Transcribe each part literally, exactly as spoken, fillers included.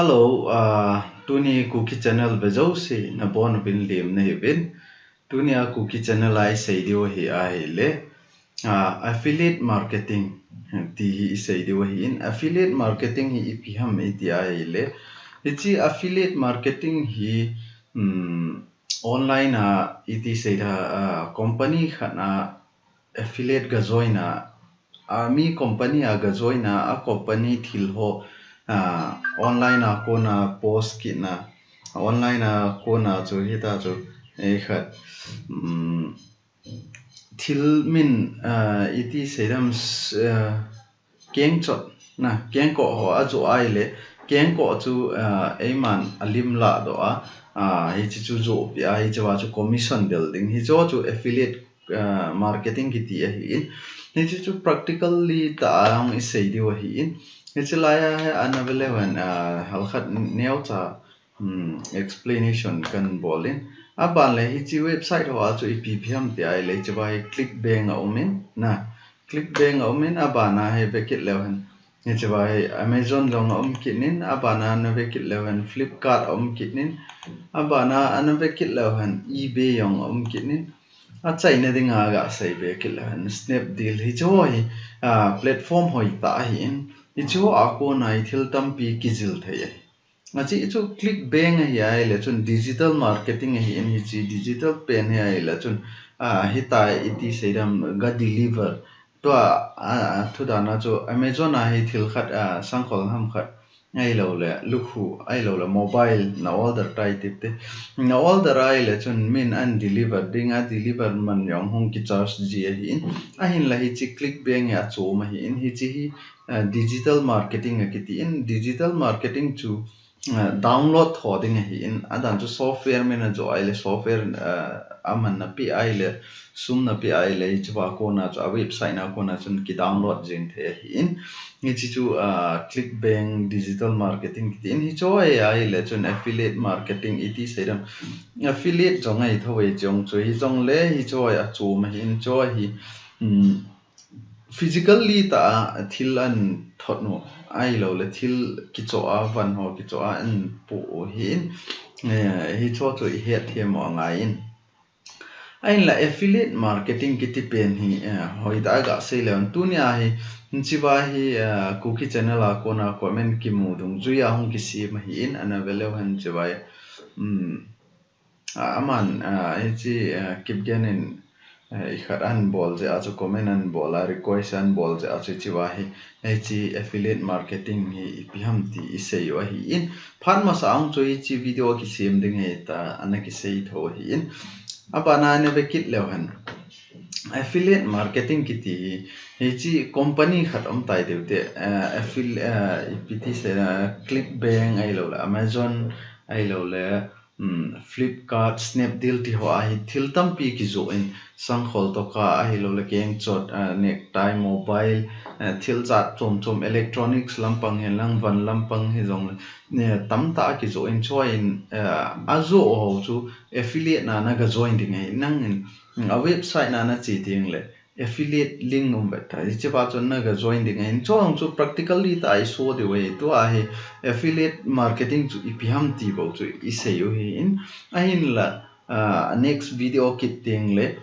Hello, uh, tuni Kuki Channel vejouse nabonchauvin lemna hiuvin. Tuni a Kuki Channel a isei diu hi ahile, uh, affiliate marketing ti hi isei diu ahin. Affiliate marketing hi ipi ham iti ahile, hiche affiliate marketing hi, um, online a iti seida, uh, company khat a affiliate ga join a, a mi company a ga join a, a company thil ho, a, online a kona post kit na, online a kona chu hita chu, ei khat, um, thil min, a, iti seidam, a, kengchot na, kengkoh ho ajoh ahile, kengkoh chu, a, eiman alim lahdoh a, a, hiche chu johpeh a, hiche va chu commission del ding. Hiche chu affiliate, a, marketing kiti ahin. Hiche chu practically tah a hung isei diu ahin. Hiche lai a hi ana ve leu hen, a, halkhat neocha, um, explanation kahin bol in. Aban le hiche website ho a chu ipi ipi ham ti ahile, hiche va hi ClickBank aumin, na, ClickBank aumin, aban a hi ve kit leu hen. Hiche va hi Amazon jong aum kit in, aban a na ve kit leu hen Flipkart aum kit in, aban a na ve kit leu hen eBay jong aum kit in, achaina dinga ga sei ve kit leu hen Snapdeal. Hiche ho hi, a, platform hoitah ahin, hiche ho a kona hi thil tampi kijil thei ahi. Hiche chu ClickBank ahi ahile chun digital marketing ahin, hiche digital pen hi ahile chun, a, hita iti seidam ga deliver. Tua, a, a, thu dan a chu Amazon a hi thil khat, a, sangkhol ham khat, ahilou le lukhu, ahilou le mobile na order tai tip te. Na order ahile chun min ahin deliver ding a, deliver man jong hung kicharge ji ahin. Ahinla hiche ClickBank hi achom ahin, hiche hi, a, digital marketing akitin, digital marketing chu, a, download tho ding ahin, adan chu software min ajoh ahile software, a, aman napeh ahile, sum napeh ahile, hiche va kona chu, a website na kona chun kidownload jeng thei ahin. Hiche chu, a, ClickBank digital marketing kitin, hiche ho ahile chun affiliate marketing iti seidam. Affiliate jong ahi thou ve chong chu, hijongle hiche ho hi achom ahin, hiche ho hi, um, physically tah a thil ahin thot u, ahilou le thil kichoh a, van ho kichoh a ahin poh u ahin, eh, hiche ho chu ihet them u angaiyin. Ahinla affiliate marketing kiti pen hi, eh, hoitah a ga sei leu hen. Tuni a hi, hiche va hi, eh, Kuki Channel a kona comment kimu dungjui a hung kisem ahin, ana ve leu hen hiche va hi. Um, a, aman, a, hiche, a, Kipgen in, a, ikhat ahin bol jeh a chu comment ahin bol a, request ahin bol jeh a chu hiche va hi, hiche affiliate marketing hi ipi ham ti isei u ahin. Phat masa a chu hiche video kisem ding ahi tia ana kisei thou ahin. Aban a na ve kit leu hen. Affiliate marketing kiti hi, hiche company khat um tai diu te, a, affil-, a, ipi ti sei, a, ClickBank ahilou le, Amazon ahilou le, um, Flipkart, Snapdeal ti ho a hi thil tampi kijoh in, sangkhol toh kah ahilou le kengchot, a, necktie, mobile, a, thil jat chom chom, electronics lampang hihen lang, van lampang hijongle, ne, tamtah a kijoh in, chuin, a, ajoh ho chu affiliate na na ga join ding ahi, nangin, um, a website na na che ding le, affiliate link um vet ta. Hiche va chu na ga join ding ahin. Chuin chu practically tah a iso diu ahi. Tua hi affiliate marketing chu ipi ham ti bou chu isei u ahin. Ahinla, a, next video kit teng le,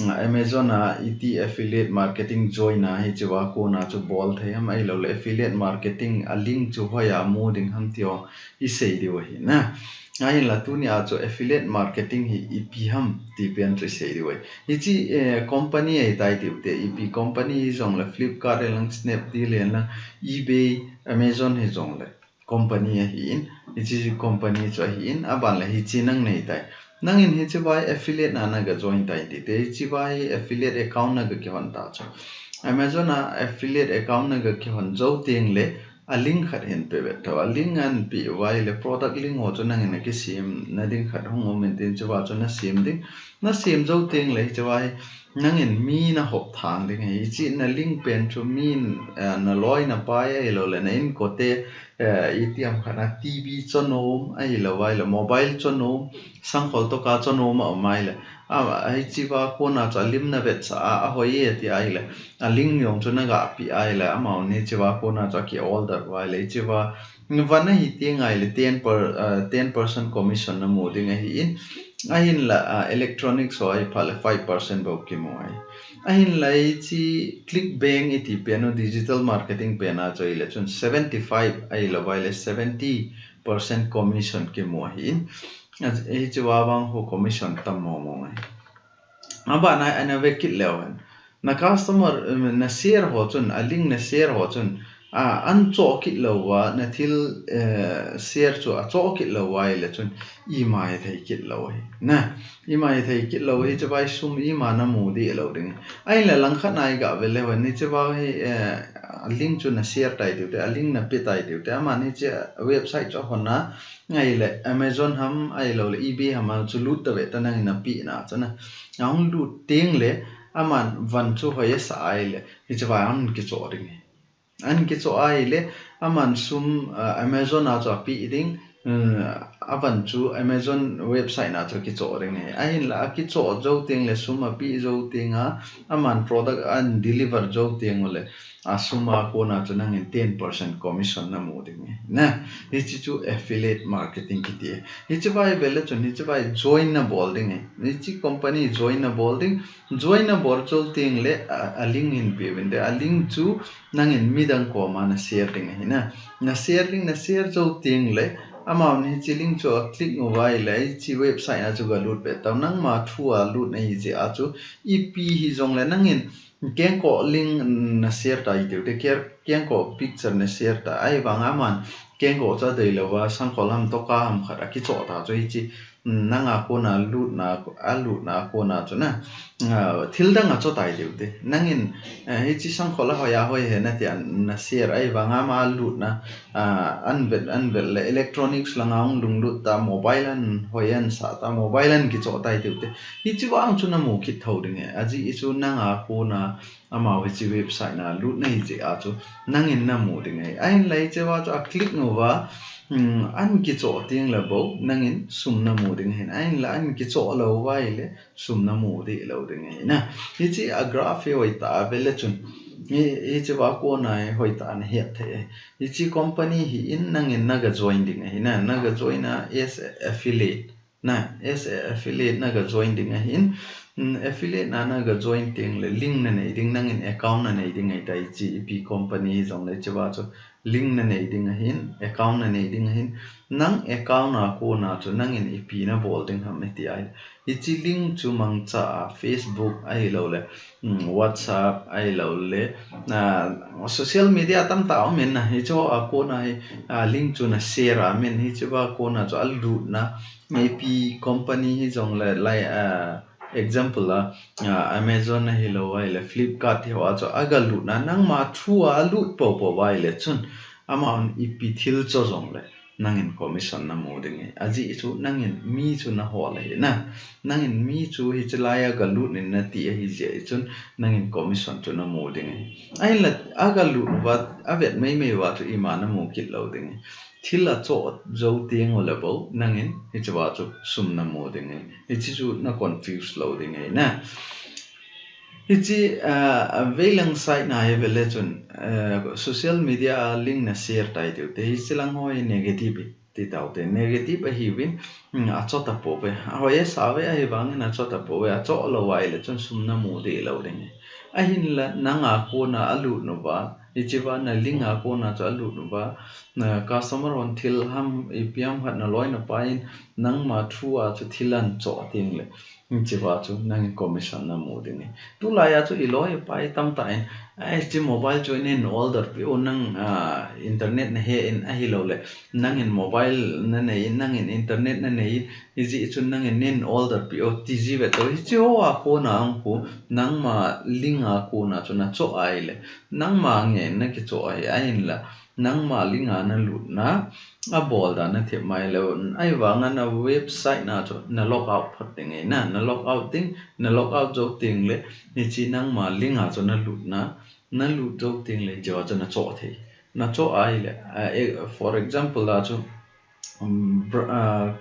a, Amazon a iti affiliate marketing join a hiche va kona chu bol thei ham ahilou le affiliate marketing a link chu hoiya mu ding ham ti ho isei diu ahi na. Ahinla tuni a chu affiliate marketing hi ipi ham ti pen chu isei diu ahi. Hiche, eh, company ahitai tiu te, ipi company hijongle, Flipkart hihen lang, Snapdeal hihen lang, eBay, Amazon hijongle, company ahin, hiche company chu ahin, aban le hiche nang nei tai. Nangin hiche va hi affiliate na na ga join tai ti te, hiche va hi affiliate account na ga kihon ta chu. Amazon a affiliate account na ga kihon jou teng le, a link khat hin pe vet tho. A link ahin pe uva ahile product link ho chu nangin na kisem na ding khat hung um in tin, hiche va chu na sem ding. Na sem jou teng le hiche va hi nangin mi na hop thang ding ahi. Hiche na link pen chu min, eh, na loi na pai ahilou le na inkote, eh, iti ham khat na T V chonom ahilou va ahile mobile chonom, sangkhol toh kah chonom a um ahile A, hichea kona chu alim na vetsah a, ahoi e ti ahile, a link jong chu na gah pi ahile, amount hichea kona chu aki order uva ahile, hichea van ahi teng ahile, ten per, uh, ten percent commission na mu ding ahi in, ahinla, uh, electronics ho ahi phat le five percent bou kimu ahi. Ahinla hiche ClickBank iti pen u digital marketing pen a chu ahile chun seventy five ahilou va ahile seventy percent commission kimu ahi in. Hichea vang khu commission tam mong mong ahi. Abana ana ve kit leu hen. Na customer, um, na share ho chun, a link na share ho chun, a, an choh kit lou va, na thil, eh, share chu a choh kit lou va ahile chun, ima hithei kit lou ahi. Na, ima hithei kit lou, hichea sum ima na mu deh lou ding. Ahinla langkhat na i gah ve leu hen, hichea hi, eh, a link chu na share tai tiu te, a link na pe tai tiu te, aman hiche website chu ahon a, ahile Amazon ham, ahilouleh eBay ham a chu lut ta ve ta nangin na pe na chu na. Ahung lut teng le, aman van chu hoi asah ahile, hichea an kichoh ding ahi. An kichoh ahile, aman sum, ah, Amazon a chu ape ding, um, avan chu Amazon website na chu kichoh ding ahi. Ahinla akichoh jou teng le sum ape jou teng a, aman product an deliver jou teng ule, a sum a kona chu nangin ten percent commission na mu ding ahi. Na, hiche chu affiliate marketing kiti ahi. Hichea i ve le chun hichea join na bol ding ahi. Hiche company join na bol ding, join na bol jou teng le a, a link hin pe uvin te. A link chu nangin midang koma na share ding ahi na. Na share ding, na share jou teng le, amount hiche link chu a click uva ahile, hiche website a chu ga lut ve tau. Nangma through a lut na ahi jeh a chu, ipi hijongle nangin kengkoh link na share tai tiu te, kengkoh picture na share ta. Ahivang aman kengkoh chu adei lou va, sangkhol ham, toka ham khat akichoh ta chu hiche, um, nanga kona lutna, a lutna kona chu na, ah, thil dang achoh tai tiu te. Nangin, eh, hiche sangkhol ahoi ahoi ahi na tia na share, ahivang ama lutna, ah, an vet, an vet le electronics langa hung lunglut ta, mobile an hoi an sah ta, mobile an kichoh tai tiu te. Hichea vang chu na mu kit thou ding ahi. Ajeh chu nanga kona amau hiche website na lut na ahi jeh a chu nangin na mu ding ahi. Ahinla hichea chu a click uva, um, an kichoh teng le bou nangin sum na mu ding ahi. Ahinla an kichoh lou va ahile sum na mu deh lou ding ahi na. Hiche a graph hi hoitah a ve le chun, hi, hichea kona hi hoitah a na het thei ahi. Hiche company hi in nangin na ga join ding ahi na, na ga join a as a affiliate. Na, as a affiliate na ga join ding ahin, um, affiliate na na ga join teng le link na nei ding, nangin account na nei ding ahi tai, hiche ipi company hijongle hichea chu link na nei ding ahin, account na nei ding ahin, nang account a kona chu nangin ipi na bol ding ham iti ahile, hiche link chu mangcha a Facebook ahilouleh, um, WhatsApp ahilouleh, ah, social media tamtah um in na, hiche a kona hi, ah, link chu na share a min, hichea kona chu a lutna, ipi company hijongle, like, ah, example a, ah, Amazon ahilou ahile Flipkart hi ho a chu aga lutna, nangma through a lut poupou va ahile chun, amount ipi thil choh jongle nangin commission na mu ding ahi. Ajeh chu nangin mi chu na hol ahi na. Nangin mi chu hiche lai a ga lut in na ti ahi jeh chun nangin commission chu na mu ding ahi. Ahinla aga lut uva, avet meimei uva chu ima na mu kit lou ding ahi. Thil achoh jou teng ule bou nangin hichea chu sum na mu ding ahi. Hiche chu na confuse lou ding ahi na. Hiche, ah, veilang side na hi ve le chun, ah, social media a link na share tai tiu te, hiche lang ho hi negative ti tau te, negative ahiuvin, um, achoh tapouve. Ahoi asah uve, ahivangin achoh tapouve, achoh lou va ahile chun sum na mu deh lou ding ahi. Ahinla nanga kona a lut uva, hichea na link a kona chu a lut uva, na customer hon thil ham, ipi ham khat na loi na pai in, nangma through a chu thil an choh teng le, hichea chu nangin commission na mu ding ahi. Tulai a chu i loi i pai tamtah in, ai, hiche mobile chu in order pi o nang, ah, internet na he in ahilouleh, nangin mobile na nei in, nangin internet na nei in, hijeh chun nangin in order pi o ti ji ve tau. Hiche ho a kona hung khu, nangma link a kona chu na choh ahile, nangma ngen na kichoh ahi, ahinla nangma link a na lutna, abol dan na thep mai lou, ahivangin a website na chu na log out phot ding ahi na, na log out ding, na log out jou teng le, hiche nangma link a chu na lutna, na lut jou teng le, hichea chu na choh thei. Na choh ahile, ah, eh, for example a chu, um, br-, ah,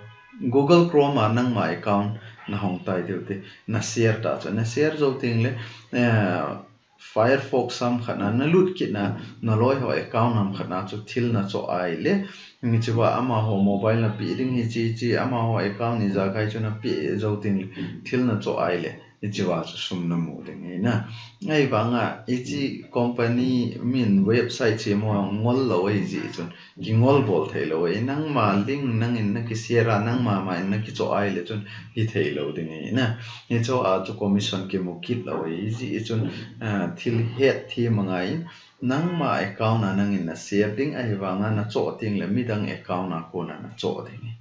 Google Chrome a nangma account, na hong tai diu te, na share ta chu, na share jou teng le, eh, Firefox ham khat na, na lut kit na, na loi ho account ham khat na chu thil na choh ai le, hiche va amaho mobile na pe ding hiche, hiche, amaho account ijakai chu na pe jou teng le, thil na choh ai le, hiche va chu sum na mu ding ahi na. Ahivanga, hiche company min website sem ho ngol lou ahi jeh chun, kingol bol thei lou ahi. Nangma link nangin na ki share a, nangma ma in na ki choh ai le chun hi thei lou ding ahi na. Hiche a chu commission kimu kit lou ahi jeh chun, ah, thil het them angai in, nangma account a nangin na share ding ahivanga na choh teng le midang account a kona na choh ding ahi.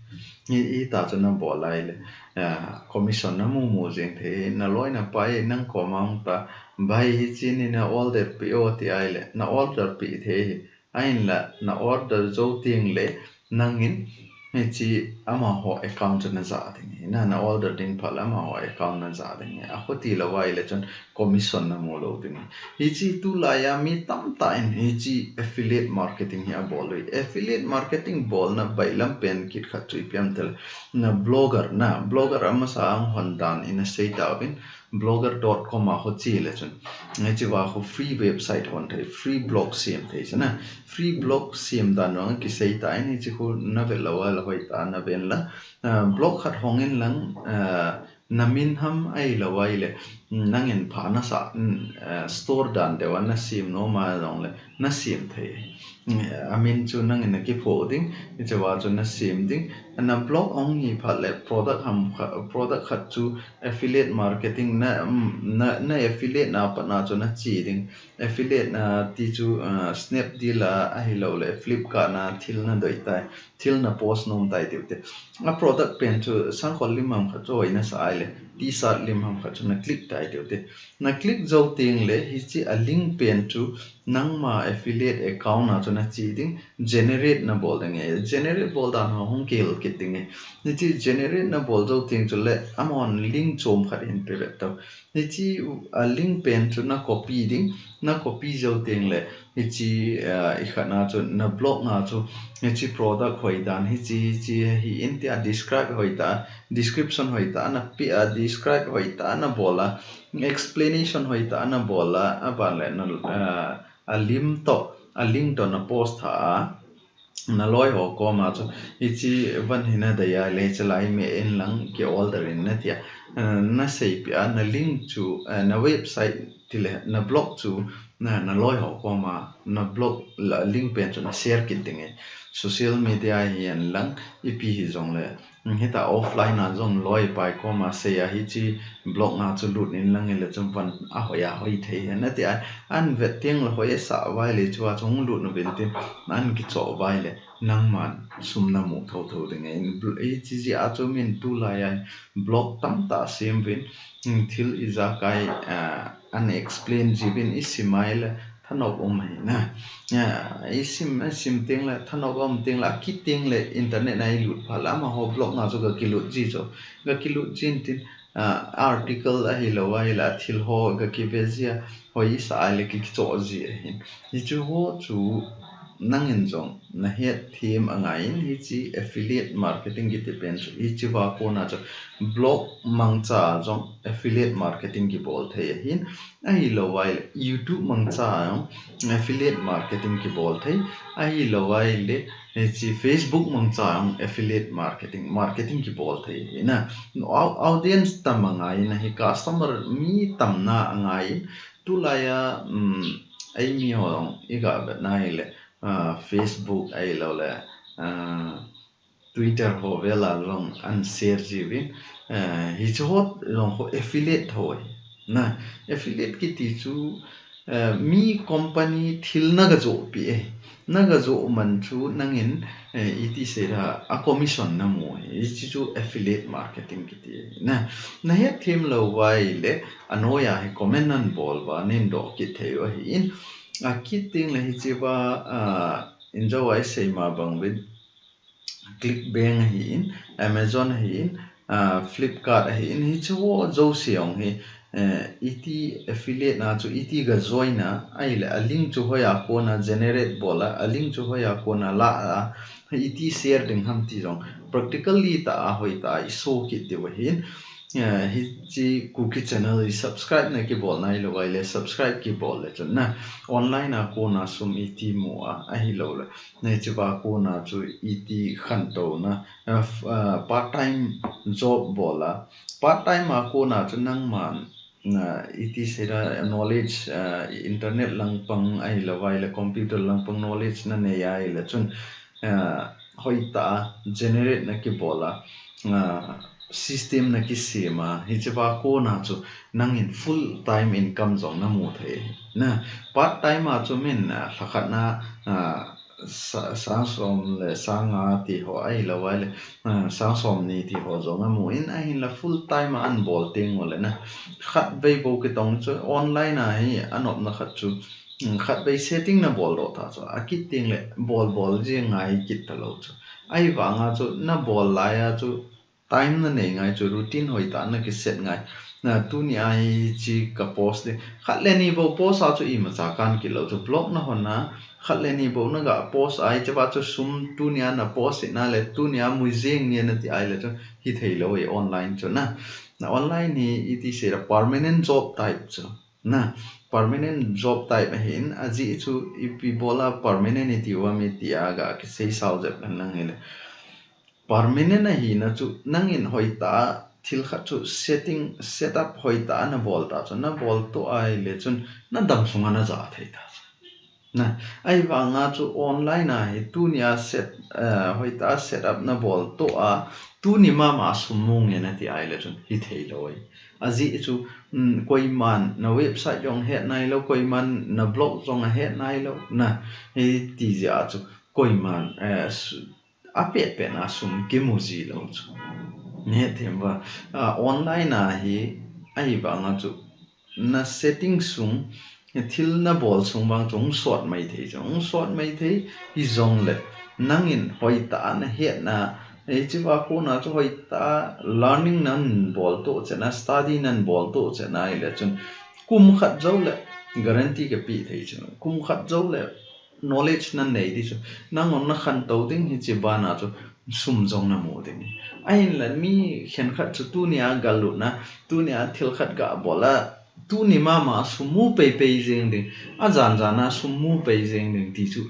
Hi, hita chu na bol ai le, ah, commission na mu mu jeng thei, na loi na pai nang koma hung ta, bai hiche ni na order pe o ti ai le, na order pe thei hi. Ahinla, na order jou teng le, nangin, hiche amaho account chu na ja ding ahi na, na order ding phat le amaho account na ja ding ahi. Aho ti lou ai le chun commission na mu lou ding ahi. Hiche tulai a mi tamtah in hiche affiliate marketing hi abol u ahi. Affiliate marketing bolna bailam pen kit khat chu ipi ham ti le, na blogger na, blogger amasa a hung hon dan ina sei tauvin, blogger dot com a ho che le chun, hiche va ho free website hon thei, free blog sem thei chu na. Free blog sem dan vang kisei ta in, hiche khu na vet lou a le hoi ta na ven lang. Ah, blog khat hong in lang, ah, na min ham ahilou ai le, nangin pha na sa, mm, ah, store dan deu a na sem nom a jong le, na sem thei. Mm, amin chu nangin na kiphoh ding, hiche va chu na sem ding. Na blog hong hi phat le product ham kha-, product khat chu affiliate marketing na, mm, na, na affiliate na pat na chu na che ding. Affiliate na ti chu, ah, Snapdeal a ahilou le Flipkart na thil na doi tai, thil na post nom tai diu te. A product pen chu sangkhol lim ham khat chu hoi na sa ai le, T-shirt lim ham khat chu na click tai diu te. Na click jou teng le, hiche a link pen chu nangma affiliate account a chu na che ding, generate na bol ding ahi. Generate bol dan ho hung kihil kit ding ahi. Hiche generate na bol jou teng chu le, amahon link chom khat hin pe vet tau. Hiche a link pen chu na copy ding, na copy jou teng le, hiche, ah, i khat na chu, na blog na chu, hiche product hoi dan, hiche, hiche hi in tia describe hoi ta, description hoi ta na pe a, describe hoi ta na bol a, explanation hoi ta na bol a, aban le na, ah, a lim toh, a link toh na post tha a, na loi ho koma chu, hiche van hi na dei a le, hiche lai me in lang ki order in na tia, ah, na seipeh a, na link chu, ah, na website ti le, na blog chu, na, na loi ho koma, na blog la link pen chu na share kit ding ahi. Social media hi hen lang, ipi hi jong le, hita offline a jong loi pai koma sei a hiche blog na chu lut in lang ile chun van a hoi a hoi thei hen na ti a, an vet teng le hoi a sa vai le chu a chung lut nu vin tin an kichoh vai le nangman sum na mu tho tho ding ahi. Hiche jeh a chu min tulai a blog tamtah sem vin, thil ijakai, ah, an explain ji vin i sim ai le thanop um ahi na. Ah, i sim, i sim teng le thanop um teng le, a kit teng le internet na i lut phat le amaho blog na chu ga kilut ji chu. Ga kilut jin tin, ah, article ahilou a, ahilou a thil ho ga kive ji a, hoi i sa ai le ki, kichoh ji ahin. Hiche ho chu nangin jong na het them angai in, hiche affiliate marketing kiti pen chu, hiche va kona chu blog mangcha a jong affiliate marketing kibol thei ahin, ahilou vai le YouTube mangcha a jong affiliate marketing kibol thei, ahilou vai le hiche Facebook mangcha a jong affiliate marketing, marketing kibol thei ahi na. Au-, audience tam angai in ahi, customer mi tamna angai in, tulai a, um, eimi ho jong i ga vet na hile, ah, Facebook ahilou le, ah, Twitter ho vel a jong an share ji vin, ah, hiche ho jong ho affiliate ho ahi. Na, affiliate kiti chu, ah, mi company thil na ga joh peh ahi. Na ga joh man chu nangin, eh, iti sei da, a commission na mu ahi. Hiche chu affiliate marketing kiti ahi. Na, na het them lou vai le, a noi a hi comment nan bol uva, nin doh kit thei u ahi in. A kit teng le hiche va, ah, in jo a i sei ma bang vin, Clickbank ahi in, Amazon ahi in, ah, Flipkart ahi in, hiche ho jouse jong hi, eh, iti affiliate na chu iti ga join a, ahile a link chu hoi a kona generate bol a, a link chu hoi a kona la a, iti share ding ham ti jong practically tah a hoi tah a i show kit diu ahi in. Eh, hiche Kuki channel hi subscribe nakibol nailou ahile, subscribe kibol le chun na, online a kona sum iti mu a, ahilouleh hiche va kona chu iti khantouna, eh, f-, eh, part time job bol a, part time a kona chu nangman, eh, iti seida knowledge, eh, internet langpang ahilou ahile, computer langpang knowledge nanei ahile chun, eh, hoitah a generate nakibol a, ah, system nakisem a, hiche va kona chu nangin full time income jong namu thei. Na, part time a chu min, ah, lhakhat na, ah, sa-, sang som le sang nga ti ho ahilou ahile, ah, sang som ni ti ho jong amu in, ahinla full time a anbol teng uleh na, khatvei bou kitong chu online a hi anopna khat chu, um, khatvei setting nabol doh ta chu, akit teng le bol bol jeng ngai kit talou chu. Ahivanga chu nabol lai a chu time nanei ngai chu, routine hoitah nakiset ngai. Na, tuni a hiche ka post ding, khat le ni bou post a chu imacha kan kit lou chu, blog nahon a khat le ni bou naga post a, hiche va chu sum tuni a na post hina le tuni a mu jeng nge nati ahile chu hithei lou e online chu na. Na, online hi iti seida permanent job type chu. Na, permanent job type ahin, ajeh chu ipi bol a permanent iti uvam iti a ga kisei sao jep hen lang hile. Permanent ahina chu nangin hoitah a thil khat chu setting, set up hoitah a nabol ta chu, nabol toh ahile chun nadam sunga naja thei ta chu. Na, ahivanga chu online a hi tuni a set, eh, hoitah a set up nabol toh a, tuni mama a sum mu nge nati ahile chun hithei lou e. Ajeh chu, um, koiman na website jong het nailou, koiman na blog jong ahet nailou, na, hiti jeh a chu koiman, eh, su-, apet pet na sum kimu ji lou chu. Nahet them uva, ah, online a hi, ahivanga chu na setting sung, thil nabol sung vang chu hung sot maithei chu, hung sot maithei, hijongle nangin hoitah a nahetna, hiche va kona chu hoitah a learning nanbol toh cheh na, study nanbol toh cheh na ahile chun kum khat jou le guarantee kapeh thei chu, kum khat jou le knowledge nanei ding chu, nangin nakhantou ding hiche bana chu sum jong namu ding. Ahinla mi khenkhat chu tuni a galutna, tuni a thil khat gabol a, tuni mama a sum mu peipei jeng ding, ajan jan a sum mu pei jeng ding ti chu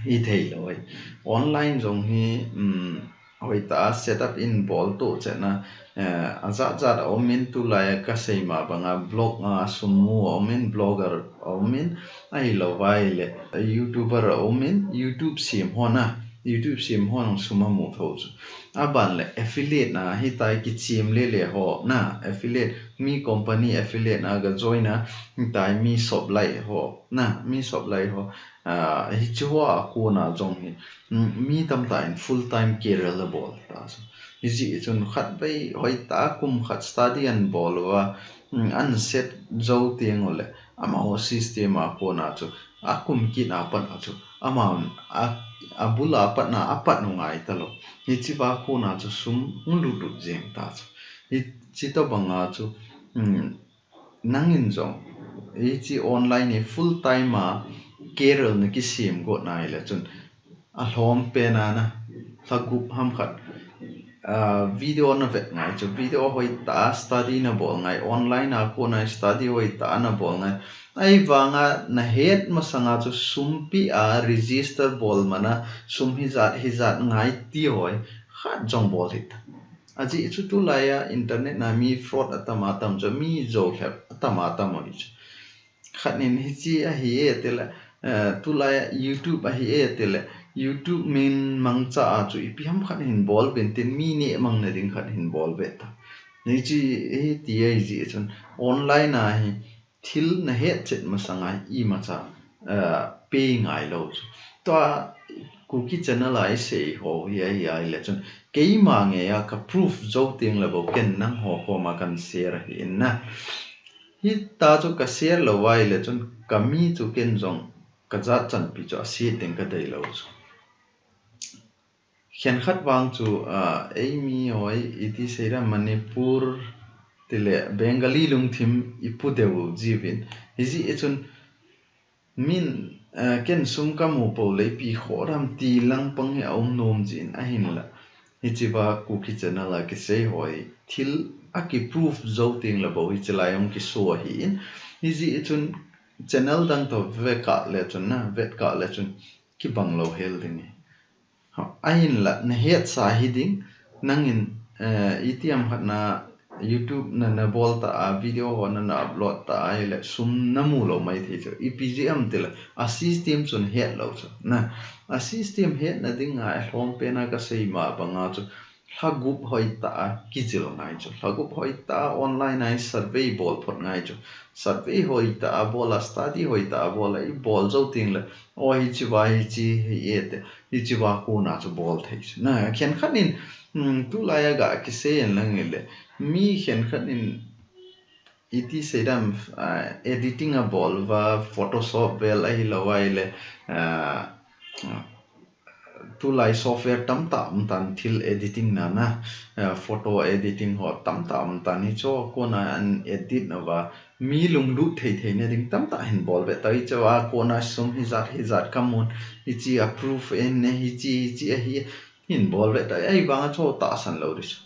hithei lou e. Online jong hi, um, hoitah a set up in bol toh cheh na, eh, ajat jat aumin, tulai a kasei ma banga blog a sum mu aumin, blogger aumin, ahilou ahile YouTuber aumin, YouTube sem ho na, YouTube sem ho jong sum amu thou chu. Aban le affiliate na, hitia kichem le le ho na, affiliate, mi company affiliate na ga join a, hitia mi supply ho na, mi supply ho, ah, hiche ho a kona jong hi, um, mi tamtah in full time career abol ta chu. Hijeh chun khatvei hoitah a kum khat study anbol uva, um, an set jou teng uleh, amaho system a kona chu, akum kit a pat a chu, amahon a, abul a patna apat u ngai talou. Hiche va kona chu sum hung lut lut jeng ta chu. Hiche tobanga chu, um, nangin jong hiche online hi full time a career nakisem got nahile chun, alhom pen a na, lha gup ham khat, ah, video navet ngai chu, video hoitah a study nabol ngai, online a kona study hoitah a nabol ngai. Ahivanga nahet masanga chu sum peh a register bol man a sum hijat hijat ngai ti ho hi khat jong bol hih ta. Ajeh chu tulai a internet na mi fraud atam atam chu, mi jou lhep atam atam u hi chu. Khat nin hiche ahi e tile, eh, tulai a YouTube ahi e tile, YouTube min mangcha a chu ipi ham khat hin bol uvin tin, mi neh mang na ding khat hin bol uve ta. Hiche hiti ahi jeh chun online a hi thil nahet chet masanga imacha, eh, pei ngai lou chu. Tua Kuki channel a isei ho hi ahi ahile chun, keima ngei a ka proof jou teng le bou ken nangho koma kan share ahi in na. Hitia chu ka share lou ahile chun ka mi chu ken jong ka jat chanpi chu ase ding ka dei lou chu. Khenkhat vang chu, ah, eimi hoi iti seida Manipur tile Bengali lungthim ipu deu jiuvin. Hijeh chun min, eh, ken sum kamu pou le ipi khoh dam ti langpang hi aum nom jin ahinla. Hiche va Kuki channel a kisei hoi thil a ki proof zo teng le bou hi chilai hung ki show ahi in. Hi ji chun channel dang to ve ka le chun na, vet ka le chun ki bang lo hel ding hi. Ha, ahin la, na het sa hi ding, nangin, eh, itiam khat na YouTube na, na bol ta a, video ho na, na upload ta a, le sum na mu lo mai thei chu. I P G M ti le, a system chun het lo chu. Na, a system het na ding a, a hlom pen a ka sei ma bang a chu. Lhagup hoi ta a, ki jil ngai chu. Lhagup hoi ta a, online a i survey bol phot ngai chu. Survey hoi ta a, bol a study hoi ta a, bol a i bol zo teng le. O hi chi va hi chi hi e te. Hi chi va ko na chu bol thei chu. Na, khen khat in, um, tu lai a ga ki sei en lang le. Mi khen khat in iti sei dam, ah, editing a bol va Photoshop vel a hi lo ai le, ah, tulai software tam ta um tan thil editing na na, eh, photo editing ho tam ta um tan hi chu ko na an edit na va mi lunglut thei thei na ding tam ta hin bol ve ta hi chu a ko na sum hi jat hi jat ka mun hi chi a proof en ne hi chi hi chi a hi hin bol ve ta ai vang a chu ta san lo ri chu.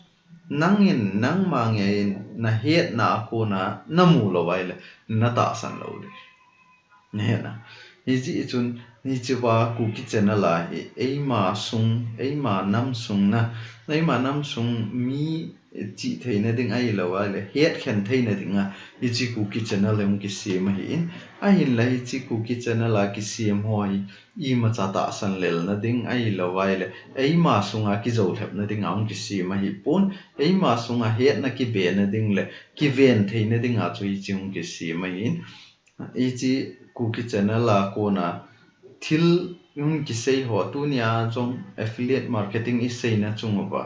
Nangin nangma nge in na het na a ko na na mu lo ai le na ta san lo ri. Na het na. Hi ji chun, hi chi va Kuki channel a hi, eima sung, eima nam sung na, eima nam sung mi chi theina ding ai lo ai le, het khen theina ding a, hi chi Kuki channel em ki sem ahi in, ahin la hi chi Kuki channel a ki sem ho hi, ima cha ta san lel na ding ai lo ai le, eima sung a ki zo lhep na ding a hung ki sem ahi pon, eima sung a het na ki be na ding le, ki ven theina ding a chu hi chi hung ki sem ahi in, Hichi Kuki channel a kona thil hung kisei ho tunia jong affiliate marketing i seina chung uva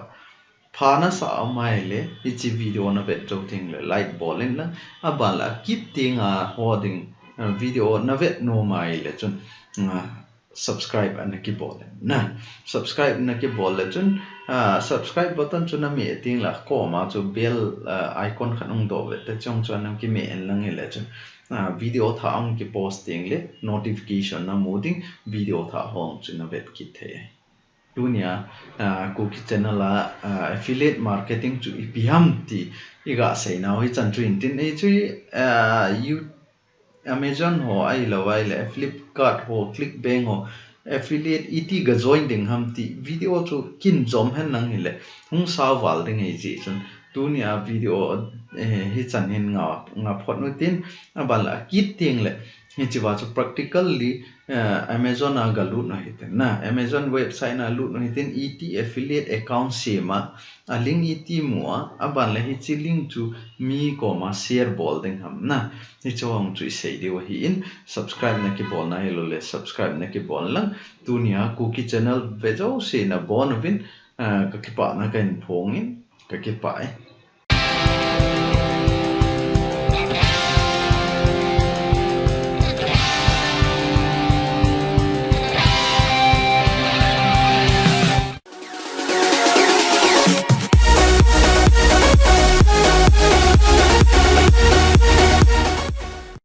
pha nasa a um ahile hichi video na vet jou teng le like bol in lang, aban le akit teng a ho ding, eh, video na vet nom ahile chun, ah, subscribe ana kibol in na. Subscribe na kibol le chun, ah, subscribe button chu na meh teng le akoma chu bell, ah, icon khat hung doh vet te chong chu ana kimeh in lang hile chun, ah, video thah hung kipost teng le notification na mu ding, video thah ho chu na vet kit thei. Tunia, ah, Kuki channel a, ah, affiliate marketing chu ipi ham ti i ga seina u hi chan chu in tin ei chu, ah, you Amazon ho ahilou ahile, Flipkart ho, Clickbank ho, affiliate iti ga join ding ham ti video chu kin jom hen lang hile, hung sao val ding ahi jeh chun. Tunia video, eh, hichan hin nga, nga phot u tin, aban le akit teng le, hichi va chu practically, eh, Amazon a ga lut u hitin na, Amazon website na lut u hitin, iti affiliate account sem a, a link iti mu a, aban le hichi link chu mi koma share bol ding ham na. Hichu hung chu i sei diu ahi in, subscribe na kibol na hilou le, subscribe na kibol lang. Tunia Kuki channel ve jouse na bon uvin, ah, ka kipah na ka in phong in, ka kipah e.